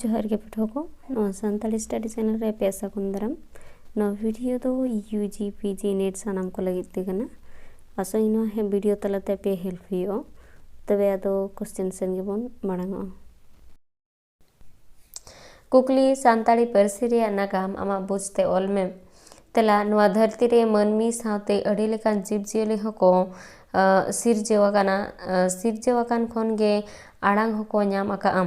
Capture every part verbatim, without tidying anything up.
ᱡᱚᱦᱟᱨ ᱜᱮ ᱯᱟᱹᱴᱷᱩᱣᱟᱹ ᱠᱚ, ᱱᱚᱣᱟ ᱥᱟᱱᱛᱟᱲᱤ study channel ᱨᱮ ᱟᱯᱮ ᱥᱟᱹᱜᱩᱱ ᱫᱟᱨᱟᱢ᱾ ᱱᱚᱣᱟ video ᱫᱚ U G P G NET ᱥᱟᱱᱟᱢ ᱠᱚ ᱞᱟᱹᱜᱤᱫ ᱛᱮ ᱠᱟᱱᱟ᱾ ᱟᱥᱚᱜ ᱟᱹᱧ ᱱᱚᱣᱟ video ᱛᱟᱞᱟᱛᱮ ᱟᱯᱮ help ᱦᱩᱭᱩᱜᱼᱟ᱾ ᱛᱚᱵᱮ ᱟᱫᱚ question ᱥᱮᱱ ᱜᱮᱵᱚᱱ ᱢᱟᱲᱟᱝᱚᱜᱼᱟ᱾ ᱠᱩᱠᱞᱤ: ᱥᱟᱱᱛᱟᱲᱤ ᱯᱟᱹᱨᱥᱤ ᱨᱮᱭᱟᱜ ᱱᱟᱜᱟᱢ ᱟᱢᱟᱜ ᱵᱩᱡᱽ ᱛᱮ ᱚᱞ ᱢᱮ᱾ ᱛᱮᱞᱟ: ᱱᱚᱣᱟ ᱫᱷᱟᱹᱨᱛᱤ ᱨᱮ ᱢᱟᱹᱱᱢᱤ ᱥᱟᱶᱛᱮ ᱟᱹᱰᱤ ᱞᱮᱠᱟᱱ ᱡᱤᱵᱽᱼᱡᱤᱭᱟᱹᱞᱤ ᱦᱚᱸᱠᱚ, ᱟᱸ, ᱥᱤᱨᱡᱟᱹᱣ ᱟᱠᱟᱱᱟ᱾ ᱟᱸ, ᱥᱤᱨᱡᱟᱹᱣ ᱟᱠᱟᱱ ᱠᱷᱚᱱ ᱜᱮ ᱟᱲᱟᱝ ᱦᱚᱸᱠᱚ ᱧᱟᱢ ᱟᱠᱟᱫᱼᱟ᱾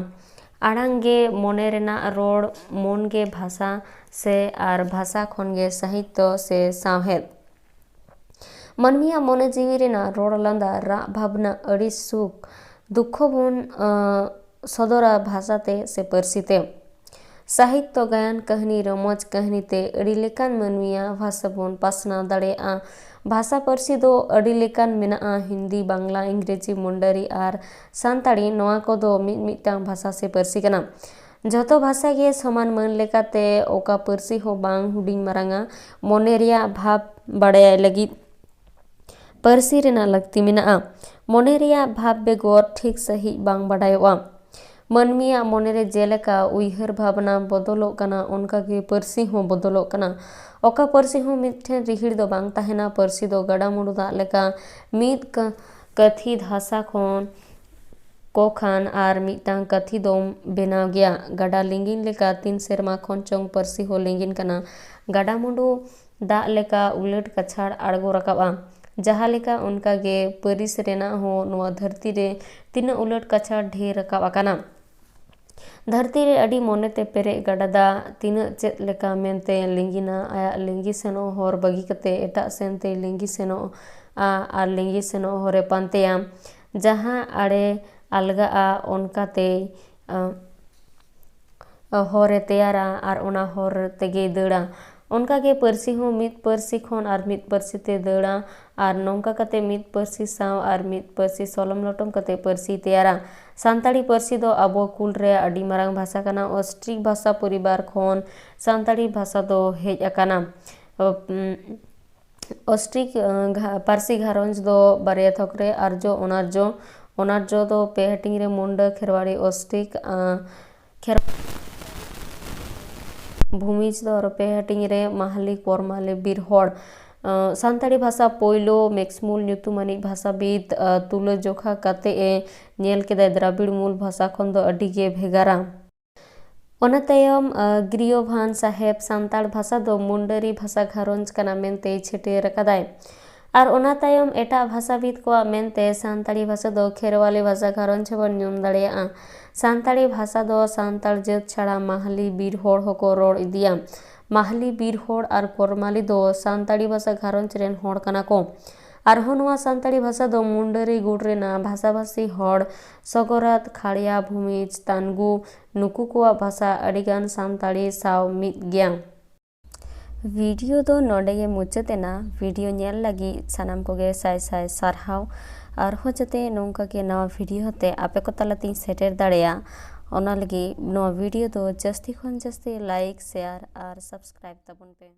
ᱟᱲᱟᱝ ᱜᱮ ᱢᱚᱱᱮ ᱨᱮᱱᱟᱜ ᱨᱚᱲ, ᱢᱚᱱ ᱜᱮ ᱵᱷᱟᱥᱟ ᱥᱮ, ᱟᱨ ᱵᱷᱟᱥᱟ ᱠᱷᱚᱱ ᱜᱮ ᱥᱟᱦᱤᱛᱛᱚ ᱥᱮ ᱥᱟᱶᱦᱮᱫ᱾ ᱢᱟᱹᱱᱢᱤᱭᱟᱜ ᱢᱚᱱᱮ ᱡᱤᱣᱤ ᱨᱮᱱᱟᱜ ᱨᱚᱲ, ᱞᱟᱸᱫᱟ, ᱨᱟᱜ, ᱵᱷᱟᱵᱽᱱᱟ, ᱟᱹᱲᱤᱥ, ᱥᱩᱠ, ᱫᱩᱠᱠᱷᱚ ᱵᱚᱱ, ᱟᱸ, ᱥᱚᱫᱚᱨᱟ ᱵᱷᱟᱥᱟ ᱛᱮ ᱥᱮ ᱯᱟᱹᱨᱥᱤ ᱛᱮ᱾ ᱥᱟᱦᱤᱛᱛᱚ, ᱜᱟᱭᱟᱱ, ᱠᱟᱹᱦᱱᱤ, ᱨᱚᱢᱚᱡᱽ ᱠᱟᱹᱦᱱᱤ ᱛᱮ ᱟᱹᱰᱤ ᱞᱮᱠᱟᱱ ᱢᱟᱹᱱᱢᱤᱭᱟᱜ ᱵᱷᱟᱥᱟ ᱵᱚᱱ ᱯᱟᱥᱱᱟᱣ ᱫᱟᱲᱮᱭᱟᱜᱼᱟ᱾ ᱵᱷᱟᱥᱟ ᱯᱟᱹᱨᱥᱤ ᱫᱚ ᱟᱹᱰᱤ ᱞᱮᱠᱟᱱ ᱢᱮᱱᱟᱜᱼᱟ, ᱦᱤᱱᱫᱤ, ᱵᱟᱝᱞᱟ, ᱤᱝᱨᱮᱡᱤ, ᱢᱩᱱᱰᱟᱨᱤ ᱟᱨ ᱥᱟᱱᱛᱟᱲᱤ, ᱱᱚᱣᱟ ᱠᱚᱫᱚ ᱢᱤᱫ ᱢᱤᱫᱴᱟᱝ ᱵᱷᱟᱥᱟ ᱥᱮ ᱯᱟᱹᱨᱥᱤ ᱠᱟᱱᱟ᱾ ᱡᱷᱚᱛᱚ ᱵᱷᱟᱥᱟ ᱜᱮ ᱥᱚᱢᱟᱱ ᱢᱟᱹᱱ ᱞᱮᱠᱟᱛᱮ ᱚᱠᱟ ᱯᱟᱹᱨᱥᱤ ᱦᱚᱸ ᱵᱟᱝ ᱦᱩᱰᱤᱧ ᱢᱟᱨᱟᱝᱟ᱾ ᱢᱚᱱᱮ ᱨᱮᱭᱟᱜ ᱵᱷᱟᱵᱽ ᱵᱟᱲᱟᱭ ᱞᱟᱹᱜᱤᱫ ᱯᱟᱹᱨᱥᱤ ᱨᱮᱱᱟᱜ ᱞᱟᱹᱠᱛᱤ ᱢᱮᱱᱟᱜᱼᱟ᱾ ᱢᱚᱱᱮ ᱨᱮᱭᱟᱜ ᱵᱷᱟᱵᱽ ᱵᱮᱜᱚᱨ ᱴᱷᱤᱠ ᱥᱟᱺᱦᱤᱡ ᱵᱟᱝ ᱵᱟᱰᱟᱭᱚᱜᱼᱟ᱾ ᱢᱟᱹᱱᱢᱤᱭᱟᱜ ᱢᱚᱱᱮ ᱨᱮ ᱡᱮᱞᱮᱠᱟ ᱩᱭᱦᱟᱹᱨ ᱵᱷᱟᱵᱽᱱᱟ ᱵᱚᱫᱚᱞᱚᱜ ᱠᱟᱱᱟ, ᱚᱱᱠᱟ ᱜᱮ ᱯᱟᱹᱨᱥᱤ ᱦᱚᱸ ᱵᱚᱫᱚᱞᱚᱜ ᱠᱟᱱᱟ᱾ ᱚᱠᱟ ᱯᱟᱹᱨᱥᱤ ᱦᱚᱸ ᱢᱤᱫ ᱴᱷᱮᱱ ᱨᱤᱦᱤᱲ ᱫᱚ ᱵᱟᱝ ᱛᱟᱦᱮᱱᱟ᱾ ᱯᱟᱹᱨᱥᱤ ᱫᱚ ᱜᱟᱰᱟ ᱢᱩᱰᱩ ᱫᱟᱜ ᱞᱮᱠᱟ, ᱢᱤᱫ ᱠᱟ-, ᱠᱟᱹᱛᱷᱤ ᱫᱷᱟᱥᱟ ᱠᱷᱚᱱ ᱠᱚ ᱠᱷᱟᱱ ᱟᱨ ᱢᱤᱫᱴᱟᱝ ᱠᱟᱹᱛᱷᱤ ᱫᱚᱢ ᱵᱮᱱᱟᱣ ᱜᱮᱭᱟ᱾ ᱜᱟᱰᱟ ᱞᱤᱸᱜᱤᱱ ᱞᱮᱠᱟ ᱛᱤᱱ ᱥᱮᱨᱢᱟ ᱠᱷᱚᱱ ᱪᱚᱝ ᱯᱟᱹᱨᱥᱤ ᱦᱚᱸ ᱞᱤᱸᱜᱤᱱ ᱠᱟᱱᱟ᱾ ᱜᱟᱰᱟ ᱢᱩᱰᱩ ᱫᱟᱜ ᱞᱮᱠᱟ ᱩᱞᱟᱹᱴ ᱠᱟᱪᱷᱟᱲ ᱟᱬᱜᱚ ᱨᱟᱠᱟᱵᱼᱟ᱾ ᱡᱟᱦᱟᱸ ᱞᱮᱠᱟ, ᱚᱱᱠᱟ ᱜᱮ ᱯᱟᱹᱨᱤᱥ ᱨᱮᱱᱟᱜ ᱦᱚᱸ ᱱᱚᱣᱟ ᱫᱷᱟᱹᱨᱛᱤ ᱨᱮ ᱛᱤᱱᱟᱹᱜ ᱩᱞᱟᱹᱴ ᱠᱟᱪᱷᱟᱲ ᱰᱷᱮᱨ ᱨᱟᱠᱟᱵ ᱟᱠᱟᱱᱟ᱾ ᱫᱷᱟᱹᱨᱛᱤ ᱨᱮ ᱟᱹᱰᱤ ᱢᱚᱱᱮᱛᱮ ᱯᱮᱨᱮᱡ ᱜᱟᱰᱟ ᱫᱟᱜ ᱛᱤᱱᱟᱹᱜ ᱪᱮᱫ ᱞᱮᱠᱟ ᱢᱮᱱᱛᱮ ᱞᱤᱸᱜᱤᱱᱟ, ᱟᱭᱟᱜ ᱞᱤᱸᱜᱤ ᱥᱮᱱᱚᱜ ᱦᱚᱨ ᱵᱟᱹᱜᱤ ᱠᱟᱛᱮ ᱮᱴᱟᱜ ᱥᱮᱱ ᱛᱮᱭ ᱞᱤᱸᱜᱤ ᱥᱮᱱᱚᱜᱼᱟ ᱟᱨ ᱞᱤᱸᱜᱤ ᱥᱮᱱᱚᱜ ᱦᱚᱨᱮ ᱯᱟᱱᱛᱮᱭᱟ᱾ ᱡᱟᱦᱟᱸ ᱟᱲᱮ ᱟᱞᱜᱟᱜᱼᱟ, ᱚᱱᱠᱟᱛᱮᱭ, ᱟ, ᱦᱚᱨᱮ ᱛᱮᱭᱟᱨᱟ ᱟᱨ ᱚᱱᱟ ᱦᱚᱨ ᱛᱮᱜᱮᱭ ᱫᱟᱹᱲᱟ᱾ ᱚᱱᱠᱟᱜᱮ ᱯᱟᱹᱨᱥᱤ ᱦᱚᱸ ᱢᱤᱫ ᱯᱟᱹᱨᱥᱤ ᱠᱷᱚᱱ ᱟᱨ ᱢᱤᱫ ᱯᱟᱹᱨᱥᱤ ᱛᱮ ᱫᱟᱹᱲᱟ ᱟᱨ ᱱᱚᱝᱠᱟ ᱠᱟᱛᱮ ᱢᱤᱫ ᱯᱟᱹᱨᱥᱤ ᱥᱟᱶ ᱟᱨ ᱢᱤᱫ ᱯᱟᱹᱨᱥᱤ ᱥᱚᱞᱚᱢ ᱞᱚᱴᱚᱢ ᱠᱟᱛᱮ ᱯᱟᱹᱨᱥᱤ ᱛᱮᱭᱟᱨᱟ᱾ ᱥᱟᱱᱛᱟᱲᱤ ᱯᱟᱹᱨᱥᱤ ᱫᱚ ᱟᱵᱚ ᱠᱩᱞ ᱨᱮ ᱟᱹᱰᱤ ᱢᱟᱨᱟᱝ ᱵᱷᱟᱥᱟ ᱠᱟᱱᱟ᱾ ᱚᱥᱴᱨᱤᱠ ᱵᱷᱟᱥᱟ ᱯᱚᱨᱤᱵᱟᱨ ᱠᱷᱚᱱ ᱥᱟᱱᱛᱟᱲᱤ ᱵᱷᱟᱥᱟ ᱫᱚ ᱦᱮᱡ ᱟᱠᱟᱱᱟ᱾ ᱚᱥᱴᱨᱤᱠ, ᱟᱸ, ᱜᱷᱟ-, ᱯᱟᱹᱨᱥᱤ ᱜᱷᱟᱨᱚᱸᱡᱽ ᱫᱚ ᱵᱟᱨᱭᱟ ᱛᱷᱚᱠ ᱨᱮ, ᱟᱨᱡᱚ, ᱚᱱᱟᱨᱡᱚ᱾ ᱚᱱᱟᱨᱡᱚ ᱫᱚ ᱯᱮ ᱦᱟᱹᱴᱤᱧ ᱨᱮ: ᱢᱩᱱᱰᱟᱹ, ᱠᱷᱮᱨᱣᱟᱲᱤ, ᱚᱥᱴᱨᱤᱠ, ᱟᱸ, ᱠᱷᱮᱨᱣᱟᱞ ᱵᱷᱩᱢᱤᱡᱽ ᱫᱚ ᱟᱨᱚ ᱯᱮ ᱦᱟᱹᱴᱤᱧ ᱨᱮ ᱢᱟᱦᱞᱤ, ᱠᱚᱨᱢᱟᱞᱤ, ᱵᱤᱨ ᱦᱚᱲ᱾ ᱟᱸ, ᱥᱟᱱᱛᱟᱲᱤ ᱵᱷᱟᱥᱟ ᱯᱳᱭᱞᱳ ᱢᱮᱠᱥᱢᱩᱞ ᱧᱩᱛᱩᱢᱟᱱᱤᱡ ᱵᱷᱟᱥᱟᱵᱤᱫ, ᱟᱸ, ᱛᱩᱞᱟᱹᱡᱚᱠᱷᱟ ᱠᱟᱛᱮ ᱮ ᱧᱮᱞ ᱠᱮᱫᱟᱭ ᱫᱨᱟᱵᱤᱲ ᱢᱩᱞ ᱵᱷᱟᱥᱟ ᱠᱷᱚᱱ ᱫᱚ ᱟᱹᱰᱤ ᱜᱮ ᱵᱷᱮᱜᱟᱨᱟ᱾ ᱚᱱᱟ ᱛᱟᱭᱚᱢ, ᱟᱸ, ᱜᱨᱤᱭᱳᱵᱷᱟᱱ ᱥᱟᱦᱮᱵᱽ ᱥᱟᱱᱛᱟᱲ ᱵᱷᱟᱥᱟ ᱫᱚ ᱢᱩᱱᱰᱟᱹᱨᱤ ᱵᱷᱟᱥᱟ ᱜᱷᱟᱨᱚᱸᱡᱽ ᱠᱟᱱᱟ ᱢᱮᱱᱛᱮᱭ ᱪᱷᱟᱹᱴᱭᱟᱹᱨ ᱟᱠᱟᱫᱟᱭ᱾ ᱟᱨ ᱚᱱᱟ ᱛᱟᱭᱚᱢ ᱮᱴᱟᱜ ᱵᱷᱟᱥᱟᱵᱤᱫ ᱠᱚᱣᱟᱜ ᱢᱮᱱᱛᱮ ᱥᱟᱱᱛᱟᱲᱤ ᱵᱷᱟᱥᱟ ᱫᱚ ᱠᱷᱮᱨᱣᱟᱞᱤ ᱵᱷᱟᱥᱟ ᱜᱷᱟᱨᱚᱸᱡᱽ ᱦᱚᱸᱵᱚᱱ ᱧᱩᱢ ᱫᱟᱲᱮᱭᱟᱜᱼᱟ᱾ ᱥᱟᱱᱛᱟᱲᱤ ᱵᱷᱟᱥᱟ ᱫᱚ ᱥᱟᱱᱛᱟᱲ ᱡᱟᱹᱛ ᱪᱷᱟᱲᱟ ᱢᱟᱦᱞᱤ ᱵᱤᱨ ᱦᱚᱲ ᱦᱚᱸᱠᱚ ᱨᱚᱲ ᱤᱫᱤᱭᱟ᱾ ᱢᱟᱦᱞᱤ ᱵᱤᱨ ᱦᱚᱲ ᱟᱨ ᱠᱚᱨᱢᱟᱞᱤ ᱫᱚ ᱥᱟᱱᱛᱟᱲᱤ ᱵᱷᱟᱥᱟ ᱜᱷᱟᱨᱚᱸᱡᱽ ᱨᱮᱱ ᱦᱚᱲ ᱠᱟᱱᱟ ᱠᱚ᱾ ᱟᱨᱦᱚᱸ ᱱᱚᱣᱟ ᱥᱟᱱᱛᱟᱲᱤ ᱵᱷᱟᱥᱟ ᱫᱚ ᱢᱩᱱᱰᱟᱹᱨᱤ ᱜᱩᱴ ᱨᱮᱱᱟᱜ ᱵᱷᱟᱥᱟᱵᱷᱟᱥᱤ ᱦᱚᱲ ᱥᱚᱜᱚᱨᱟᱛ, ᱠᱷᱟᱲᱭᱟ, ᱵᱷᱩᱢᱤᱡᱽ, ᱛᱟᱱᱜᱩ, ᱱᱩᱠᱩ ᱠᱚᱣᱟᱜ ᱵᱷᱟᱥᱟ ᱟᱹᱰᱤᱜᱟᱱ ᱥᱟᱱᱛᱟᱲᱤ ᱥᱟᱶ ᱢᱤᱫ ᱜᱮᱭᱟ᱾ ᱵᱷᱤᱰᱤᱭᱳ ᱫᱚ ᱱᱚᱰᱮ ᱜᱮ ᱢᱩᱪᱟᱹᱫ ᱮᱱᱟ᱾ ᱵᱷᱤᱰᱤᱭᱳ ᱧᱮᱞ ᱞᱟᱹᱜᱤᱫ ᱥᱟᱱᱟᱢ ᱠᱚᱜᱮ ᱥᱟᱭ ᱥᱟᱭ ᱥᱟᱨᱦᱟᱣ᱾ ᱟᱨᱦᱚᱸ ᱡᱟᱛᱮ ᱱᱚᱝᱠᱟ ᱜᱮ ᱱᱟᱣᱟ ᱵᱷᱤᱰᱤᱭᱳ ᱛᱮ ᱟᱯᱮ ᱠᱚ ᱛᱟᱞᱟᱛᱤᱧ ᱥᱮᱴᱮᱨ ᱫᱟᱲᱮᱭᱟᱜ, ᱚᱱᱟ ᱞᱟᱹᱜᱤᱫ ᱱᱚᱣᱟ ᱵᱷᱤᱰᱤᱭᱳ ᱫᱚ ᱡᱟᱹᱥᱛᱤ ᱠᱷᱚᱱ ᱡᱟᱹᱥᱛᱤ ᱞᱟᱭᱤᱠ, ᱥᱮᱭᱟᱨ ᱟᱨ ᱥᱟᱵᱥᱠᱨᱟᱭᱤᱵ ᱛᱟᱵᱚᱱ ᱯᱮ᱾